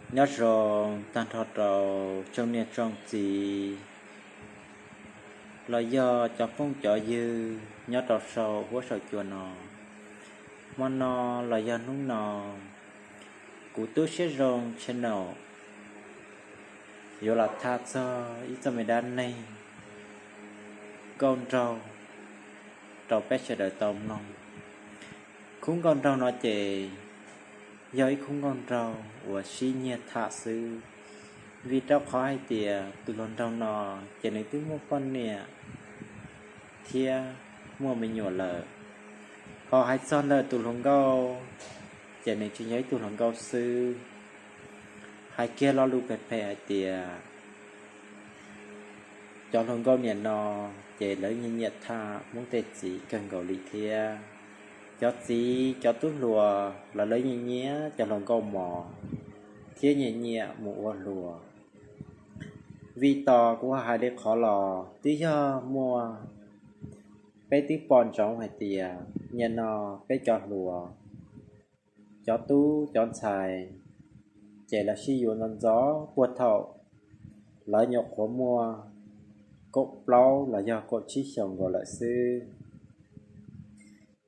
Nyob zoo tag nrho rau tsoom niam tsoom txiv los yog cov phooj cov ywg nyob rau saum huab saum cua no. Hmo no los yog hnub no, kuv Tub Siab Zoo channel yuav los tham txog ib txoj me dab neeg nkauj nraug rau peb sawv daws tau mloog. Khub nkauj nraug no ces yog ib khub nkauj nraug uas sib nyiag tham xwb, vim rau qhov hais tias tus hluas nraug no ces nws twb muaj poj niam thiab muaj me nyuam lawm. Ho hais txog ntawm tus hluas nkauj, ces nws tsis yog ib tug hluas nkauj xwb. Hais kiag lo lus phem phem hais tias cov hluas nkauj niam no ces lawv nyiam nyiam tham Hmoob tej txiv kawg nkaus li thiab. Cov txiv cov tub hluas los lawv nyiam nyiam cov hluas nkauj mos thiab nyiam nyiam mus ua hluas. Vim tos kuv hais li qhov los twb yog muaj, peb twb pom ntsoov hais tias nim no peb cov hluas, cov tub cov ntxhais, ces lawv sib yuav ntxov ntxov puag thaum lawv nyuam qhuav muaj kaum plaub los yog kaum tsib xyoos nkaus lawm xwb.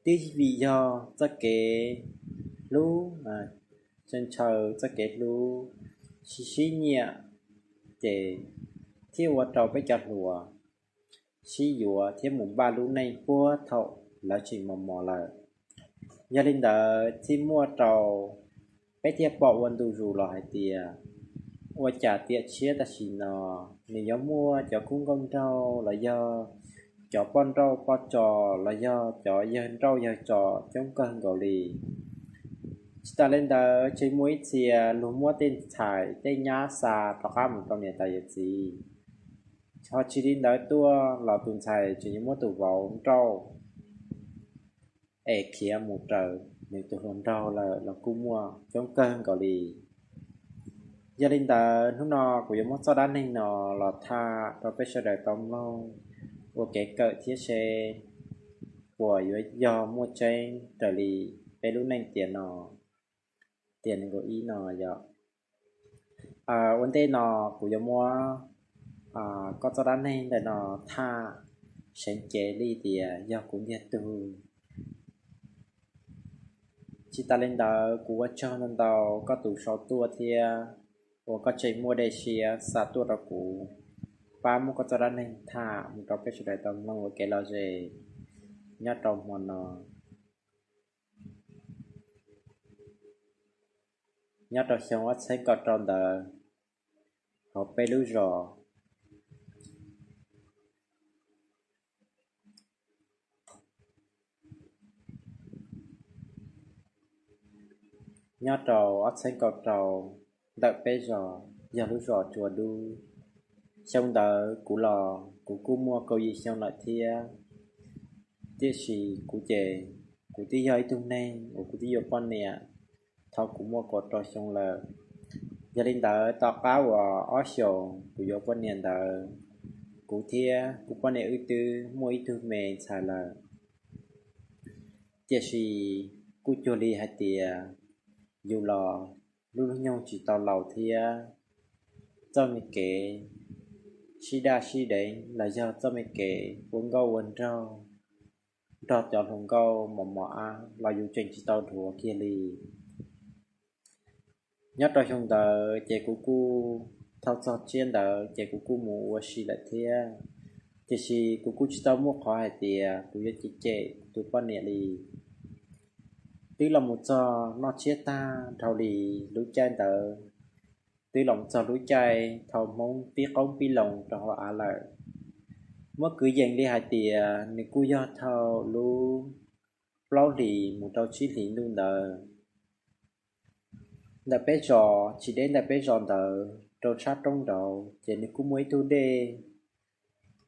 Twb vim yog txoj kev hlub, ntshaw txoj kev hlub, sib sib nyiam, ces thiaj ua rau peb cov hluas sib yuav thiab mus npaj lub neej puag thaum lawv tseem mos mos lawm. Yog li ntawd thiaj muaj rau peb thiaj pom ua ntu zus los hais tias ua cas tiam tshiab tam sim no nws yuav muaj cov khub nkauj nraug los yog cov poj nrauj poj tso los yog cov yawg nrauj yawg tso coob kawg nkaus li. Tsis tas li ntawd tseem muaj ib txhia luag muab tej ntxhais tej nyab xa rov qab mus rau niam tais yawm txiv. Ho tsis li ntawd tuaj los tus ntxhais tseem yuav muab tus vauv nrauj es khiav mus raws nws tus hluas nraug lawm los kuj muaj coob kawg nkaus li. Yog li ntawd hnub no kuv yuav muab txoj dab neeg no los tham rau peb sawv daws tau mloog ua kev kawm thiab seb puas yuav yog muaj tseeb raws li peb lub neej tiam no, tiam nees nkaum ib no yog. Ua ntej no kuv yuav muab koj txoj dab neeg ntawm no tham seev cev li tias yog kuv ntiag tug. Tsis tas li ntawd kuv ua tsaug ntau ntau koj tus sau tuaj thiab uas koj tseem muaj dej siab xa tuaj rau kuv pab muab koj txoj dab neeg tham mus rau peb sawv daws tau mloog ua kev lom zem nyob rau hmo no, nyob rau xyoo ob txhiab kaum rau ntawd hauv peb lub zos. Nyob rau ob txhiab kaum rau, ntawm peb zos yog lub zos Tsua Dub. Xyoo ntawd kuv los kuv kuj muaj kaum yim xyoo lawm thiab, tiam sis kuv ces kuv twb yog ib tug neeg uas kuv twb yuav poj niam thaum kuv muaj kaum rau xyoo lawm. Yog li ntawd tom qab uas ob xyoos kuv yuav poj niam ntawd, kuv thiab kuv poj niam wb twb muaj ib tug me ntxhais lawm. Tiam sis kuj cuag li hais tias yus los lub hnub nyoog tsis tau laus thiab, txoj me kev sib daj sib deev los yog txoj me kev ua nkauj ua nraug nrog cov hluas nkauj mos mos ab los yus tseem tsis tau dhuav kiag li. Nyob rau xyoo ntawd ces kuv kuj, thaum txog tsiab ntawd ces kuv kuj mus ua si lawm thiab, tiam sis kuv kuj tsis tau muaj qhov hais tias kuv yuav cem cem tus poj niam li. Twb los mus txog noj tsiab tag dhau li lub caij ntawd, twb los mus txog lub caij thaum Hmoob pib qoob pib loo rau hauv av lawm. Muab kwv yees li hais tias nws kuj yog thaum lub plaub hlis mus rau tsib hlis ntuj ntawd. Ntawm peb zos tsis deb ntawm peb zos ntawd rau sab roob nraud ces nws kuj muaj ib tug dej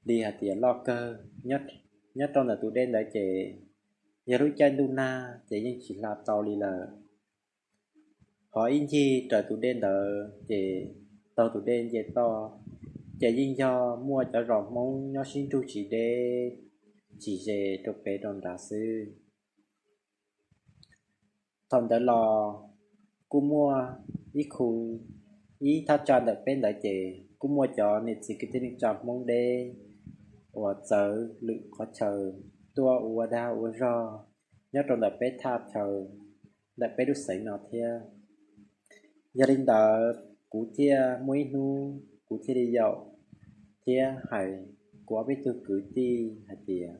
li hais tias loj kawg. Nyob rau ntawm tus dej ntawd ces yog lub caij ntuj nag ces yeej tsis hla tau li lawm. Ho ib ncig raws tus dej ntawd ces taug tus dej nce toj ces yeej yog muaj cov zos Hmoob nyob sib nrug tsis deb tsis ze rau pem rau nrad xwb. Thaum ntawd los kuj muaj ib khu ib thaj tsam ntawm peb ntawd ces kuj muaj cov niam txiv kwv tij neej tsa Hmoob deb uas txawv lwm qhov chaw tuaj ua dag ua zog nyob rau ntawm peb thaj chaw, ntawm peb lub xeev no thiab. Yog li ntawd kuv thiaj muaj ib hnub kuv thiaj li yaum thiab hais kuv ob peb tug kwv tij hais tias,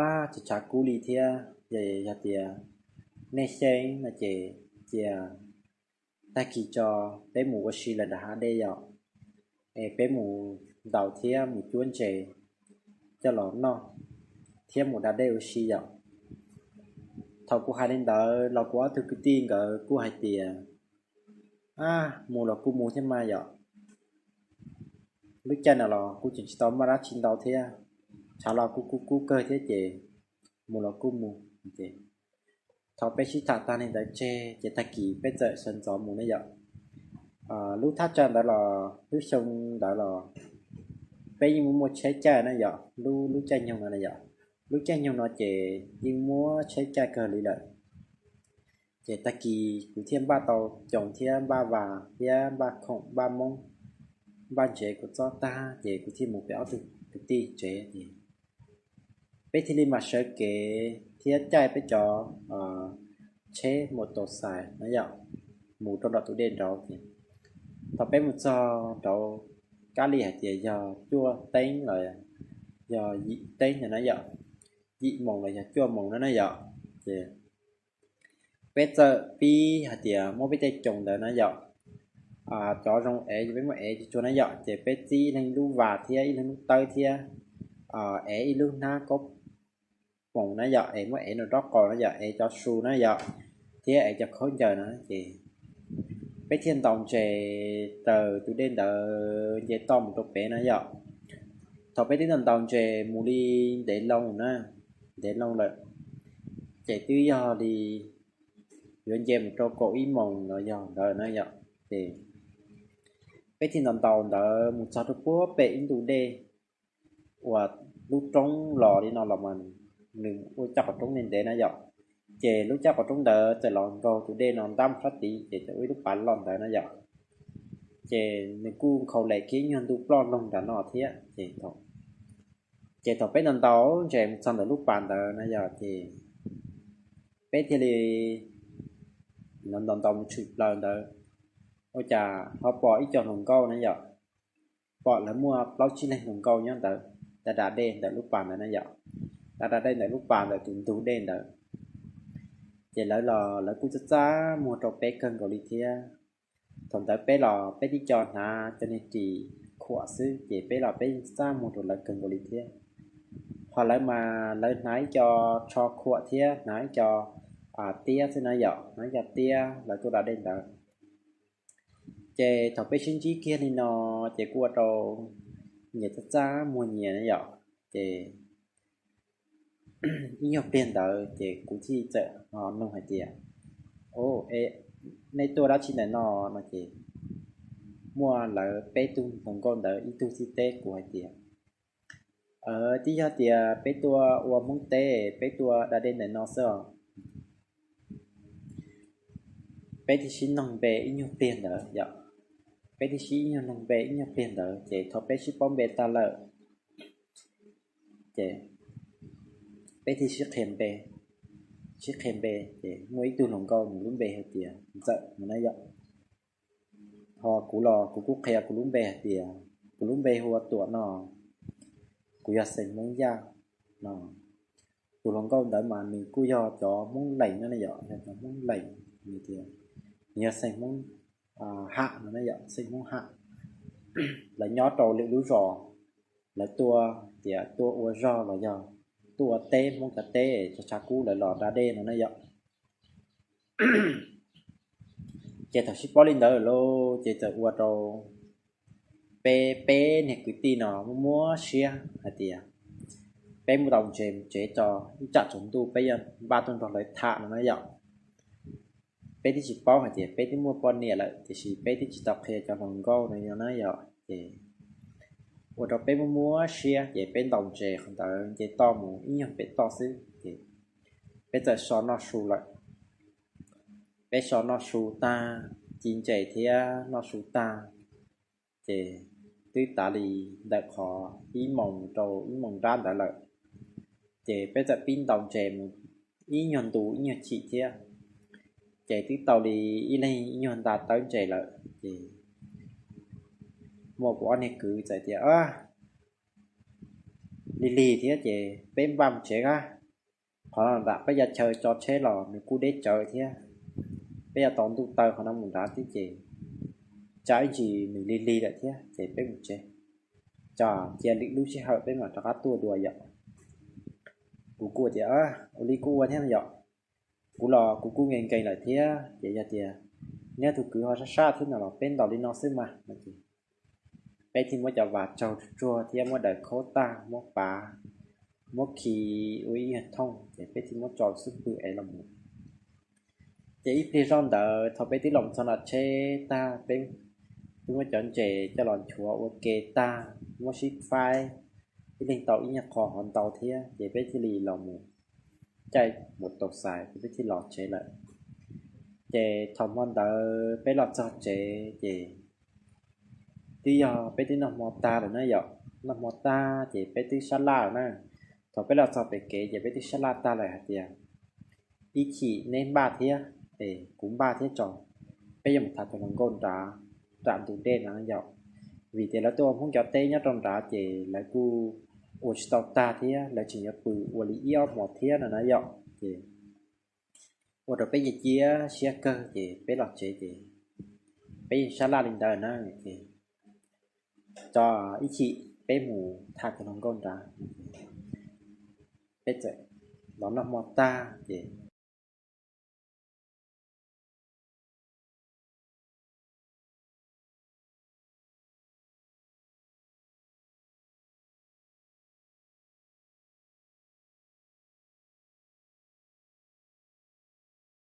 Ab, tsis tshav kub li thiab, yog tias nej xyeej no ces cia tag kis tso peb mus ua si lawm nram hav dej yom, es peb mus ntaus thiab mus cuab ntses coj los noj thiab mus da dej ua si yom. Thaum kuv hais li ntawd los kuv ob tug kwv tij nkawd kuj hais tias, Ab, mus los kuj mus thiab mas yom, lub caij no los kuj tseem tsis tau maj dab tsi ntau thiab, tshav los kuj kub kub kawg thiab ces mus los kuj mus. Thaum peb sib tham tag li ntawd tseg ces tag kis peb txawm sawv ntxov mus ne yom. Lub thaj tsam ntawd los lub xyoo ntawd los peb yeej muaj muaj tsheb caij na yom, lub lub caij nyoog no na yom. Lub caij nyoog no ces yeej muaj tsheb caij kawg li lawm. Ces tag kis kuv thiaj npaj tau coos thiab npaj vas thiab npaj khoom npaj moob npaj ntsev kuv txob tag ces kuv thiaj mus pem ob tug kwv tij tsev ces peb thiaj li mam sawv kev thiab caij peb cov tsheb mus tus xais na yom, mus rau nram tus dej nraud ces thaum peb mus txog nraud, kab li hais tias yog cuaj teeb los yog yim teeb na yom, yim moos los yog cuaj moos na na yom. Ces peb txawm pib hais tias muab peb tej coos ntawd na yom, cov zoo ev ces peb muab ev tsuag na yom, ces peb txib ib leeg lub vas thiab ib leeg lub tawb thiab ev ib lub hnab kaub poos na yom, es muab ev nraum nraub qaum na yom, ev cov su na yom, thiab ev cov khaub ncaws na ces peb thiaj ntaus ntses raws tus dej ntawd nce toj mus rau pem na yom. Thaum peb twb ntaus ntses mus li ntev loo na, ntev loo lawm, ces twb yog li yuav nce mus rau kaum ib moos los yog ntawd na yom, ces peb thiaj ntaus ntaus ntawd mus txog rau puag pem ib ntu dej uas lub roob los li no los mas nws ua caj qhov roob ntev ntev na yom, ces lub caj qhov roob ntawd txawm los nkaug tus dej no ntab mus sab tid ces txawm ua ib lub pas loj ntawd na yom. Ces nws kuj nkhaus lem kiag ib nyuag ntu ploj loog nram no thiab ces ces thaum peb ntaus ntaus ntses mus txog ntawm lub pas ntawd na yom, ces peb thiaj li ntaus ntaus mus tshwm plaws ntawd, ua cas ho pom ib co hluas nkauj na yom, pom lawv muaj plaub tsib leeg hluas nkauj nyob ntawd, da da dej ntawm lub pas ntawd na yom, da da dej ntawm lub pas ntawm tus ntug dej ntawd. Ces lawv los lawv kuj txaj txaj muag rau peb kawg nkaus li thiab. Thaum ntawd peb los peb tib co hnav cov niag ris khuam xwb ces peb los peb txaj muag rau lawv kawg nkaus li thiab. Ho lawv mas lawv hnav ib co tsho khuam thiab hnav ib co tiab xwb na yom, hnav ib co tiab lawv tuaj da dej ntawd. Ces thaum peb sib ntsib kiag li no ces kuj ua rau nyias txaj txaj muag nyias na yom. Ces ib nyuag pliag ntawd ces kuv thiaj txawm nug hais tias, O, nej tuaj dab tsi ntawm no? No ces muaj lawv peb tug hluas nkauj ntawd ib tug thiaj teb kuv hais tias, Twb yog tias peb tuaj ua Hmoob teb, peb tuaj da dej ntawm no xwb os. Peb thiaj sib noog npe ib nyuag pliag ntawd yom, peb thiaj sib ib nyuag noog npe ib nyuag pliag ntawd ces thaum peb sib paub npe tag lawm ces peb thiaj sib qhia npe, sib qhia npe ces muaj ib tug hluas nkauj nws lub npe hais tias Ntxawm no na yom. Ho kuv los kuv kuj qhia kuv lub npe hais tias kuv lub npe hu ua Tuam no, kuv yog xeem Hmoob Yaj no. Tus hluas nkauj ntawd mas nws kuj yog cov Hmoob Lees no ne yom, yog cov Hmoob Lees, nws tias nws yog xeem Hmoob Ham no ne yom, xeem Hmoob Ham. Lawv nyob rau lwm lub zos, lawv tuaj tias tuaj ua zog los yog tuaj ua teb Hmoob cov teb tso tshav kub lawv los da dej no ne yom. Ces thaum sib paub li ntawd lawm lauj ces txawm ua rau peb peb niag kwv tij no muab muab siab hais tias peb mus tau ntses mus tsev tso, ib tsam tsaus ntuj peb yuav npaj tuaj nrog lawv tham no na yom. Peb twb tsis paub hais tias peb twb muaj poj niam lawm tiam sis peb twb tsis tau qhia cov hluas nkauj no na yom, ces ua rau peb muab muab siab ces peb ntaus ntses qhov ntawd nce toj mus ib nyuag pem toj xwb ces peb txawm so noj su lawm. peb so noj su tag, ci ntses thiab noj su tag, ces twb tav li ntawm qhov ib moos rau ib moos nrab ntawd lawm. Ces peb txawm pib ntaus ntses mus ib nyuag ntu ib nyuag chim thiab, ces twb tau li ib leeg ib nyuag nta tawb ntses lawm. Ces muaj kuv ob niag kwv txawm tias, Lig lig thiab ces peb npaj mus tsev a. Qhov no nram peb cov chaw tso tsheb los nws kuj deb tsawv thiab, peb yuav tos ntuj taw qhov no mus nrad thiab ces tsam ib ntsis nws lig lig lawm thiab ces peb mus tsev, tso cia lwm lub sij hawm peb mam rov qab tuaj dua yom. Kuv kuj tias, Ua li kuj ua thiab yom. Kuv los kuv kuj nkees nkees lawm thiab ces yog tias neb tus kwv ho sab sab thiab no los peb ntaus li no xwb mas. Peb thiaj muab cov vas tsaug tsuag tsuag thiab muab daws khaub tag, muab pav, muab khi ua ib nyuag thooj ces peb thiaj muab tso xub pwg es los mus. Ces ib pliag zoj ntawd thaum peb twb los txog nram tsheb tag, peb twb muab cov ntses coj los nchuav ua ke tag, muab sib faib, ib leeg tau ib nyuag qho hov ntau thiab ces peb thiaj li los mus caij mus tau xais ces peb thiaj los tsev lawm. Ces thaum hmo ntawd peb los txog tsev ces twb yog peb twb noj hmo tag lawm na yom. Noj hmo tag ces peb twb sab laj lawm na. Thaum peb los txog pem kev ces peb twb sab laj tag lawm hais tias, Ib chim neb npaj thiab es kuv npaj thiab tso, peb yuav mus tham cov hluas nkauj nrad nram ntug dej no yom. Vim tias lawv tuaj ua Hmoob cov teb nyob rau nrad ces lawv kuj ua tsis tau tag thiab lawv tseem yuav pw ua li ib ob hmos thiab no na yom. Ces ua rau peb cia cia siab kawg ces peb los tsev ces peb yeej sab laj li ntawd na. Ces tso ib chim peb mus tham cov hluas nkauj nrad. Peb txawm los noj hmo tag ces